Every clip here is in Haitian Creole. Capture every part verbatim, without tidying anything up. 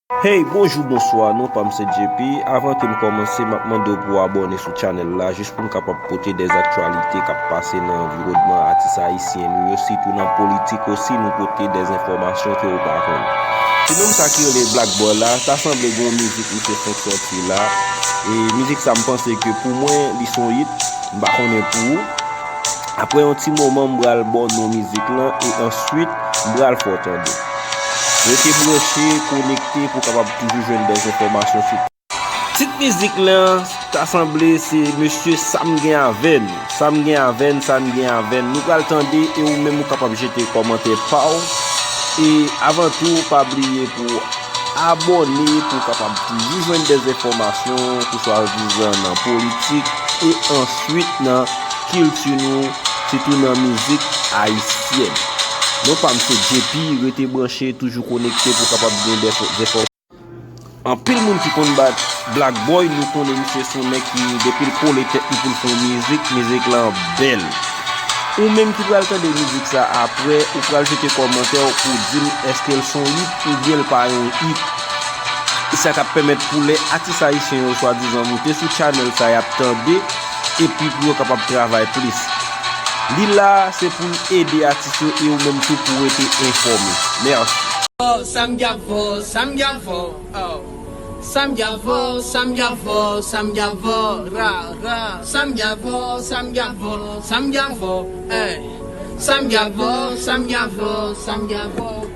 Hey, bonjou, bonswa, non pa m se J P. Avan ke m kòmanse, m ap mande w pou w abòne sou channel la, jis pou m kapab pote dèz aktyalite k ap pase nan anviwònman atis ayisyen nou yo, sitou nan politik osi, nou pote dèz enfòmasyon ke w pa konnen. Ti nonm sa ki rele Black Boy la, ta sanble gon mizik misye fenk sòti la. E mizik sa, m panse ke pou mwen, li s on hit, m pa konnen pou ou. Apre yon ti moman, m pral ba w non mizik lan e answit, m pral fè w tande. Rete branche, konekte pou w kapab toujou jwenn dèz enfòmasyon sou. Tit mizik lan, ta sanble se Mesye Sa m gen avè n. Sa m gen avè n, sa m gen avè n. Nou pral tande e ou menm ou kapab jete kòmantè pa w. E avan tou, pa bliye pou abòne pou w kapab toujou jwenn dèz enfòmasyon, ke swa dizan nan politik e answit nan kilti nou, sitou nan mizik ayisyèn. Non pa m se J P, rete branche, toujou konekte pou w kapab gen dèz enfòmasyon. Anpil moun ki konn bat Black Boy, nou konnen misye s on nèg ki depi l kole tèt li pou l fè yon mizik, mizik lan bèl. Ou menm ki pral tande mizik sa apre, ou pral jete kòmantè w pou di m èske l s on hit oubyen l pa yon hit. E sa k ap pèmèt pou lè atis ayisyen yo swadizan moute sou channel sa y ap tande, epi pou yo kapab travay plis. Li la, se pou l ede atis yo e ou menm tou pou w rete enfòme. Mèsi. Oh, Sam Gavo, Sam Gavo, oh. Sam Gavo, Sam Gavo, Sam Gavo, ra, ra. Sam Gavo, Sam Gavo, Sam Gavo, eh. Sam Gavo, Sam Gavo, Sam Gavo.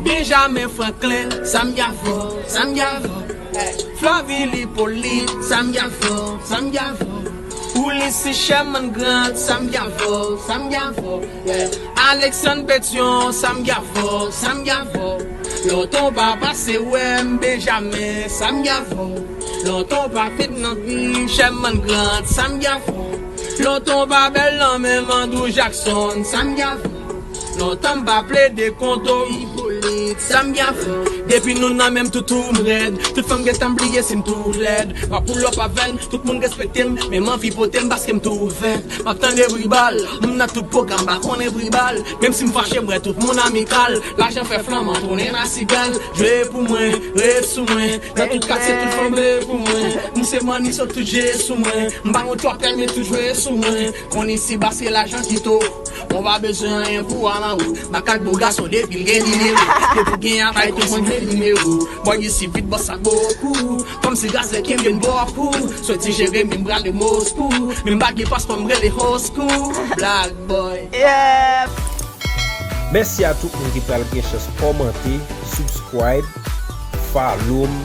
Benjamin Franklin, Sam Gavo, Sam Gavo, eh. Flavie Hippolyte, Sam Gavo, Sam Gavo. Ulisses Sherman Grant, Sam Gavo, Sam Gavo, eh. Alexandre Pétion, Sam Gavo, Sam Gavo. Lontan w pa pase wè m, Benjamin, Sam Gavo. Lontan w pa fit nan kri, Sherman Grant, Sam Gavo. Lontan w pa bèl nan menm Andrew Jackson, Sam Gavo. Lontan m pa plede kont ou, Hippolyte, Sam Gavo. Depi nou nan menm toutou m rèd. Tout fanm gentan bliye si m tou lèd. Pa pull up avè n, tout moun respekte m, men m anvi pote m paske m tou vèd. M ap tande bri bal, m nan tout pwogram, m pa konnen bri bal. Menm si m fache, m wè tout moun amikal. Lajan fè flanman tounen nan sigal. Jwe pou mwen, rete sou mwen. Nan tout katye, tout fanm vle pou mwen. M se mannis, tout je sou mwen. M pa yon twapè, men tout jwe sou mwen. Konn isi ba se lajan ki to. Mwen pa bezwen anyen pou al anwo. Makak bo gason depi l gen nimewo. Depi w gen apay tout moun vle nimewo. Bòy isi vit bòs ak bokou. Kòmsi gazè ki m vin bokou. Soti Jeremi m prale Moskou. Men m pa gen paspò m rele Hoskou. Black boy. Yeah. Mèsi a tout moun ki pral gen chans kòmante, subscribe, follow m.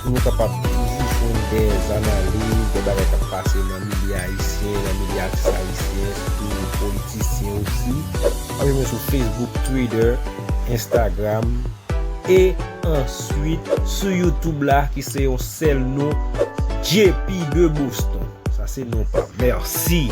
Pou nou kapab toujou jwenn de zanaliz, de bagay k ap pase nan milye ayisyen, nan milye atis ayisyen, sitou politisyen osi. Ap jwenn mwen sou Facebook, Twitter, Instagram, e answit sou YouTube la, ki se yon sèl non, J P de Boston. Sa se non pa m. Mèsi.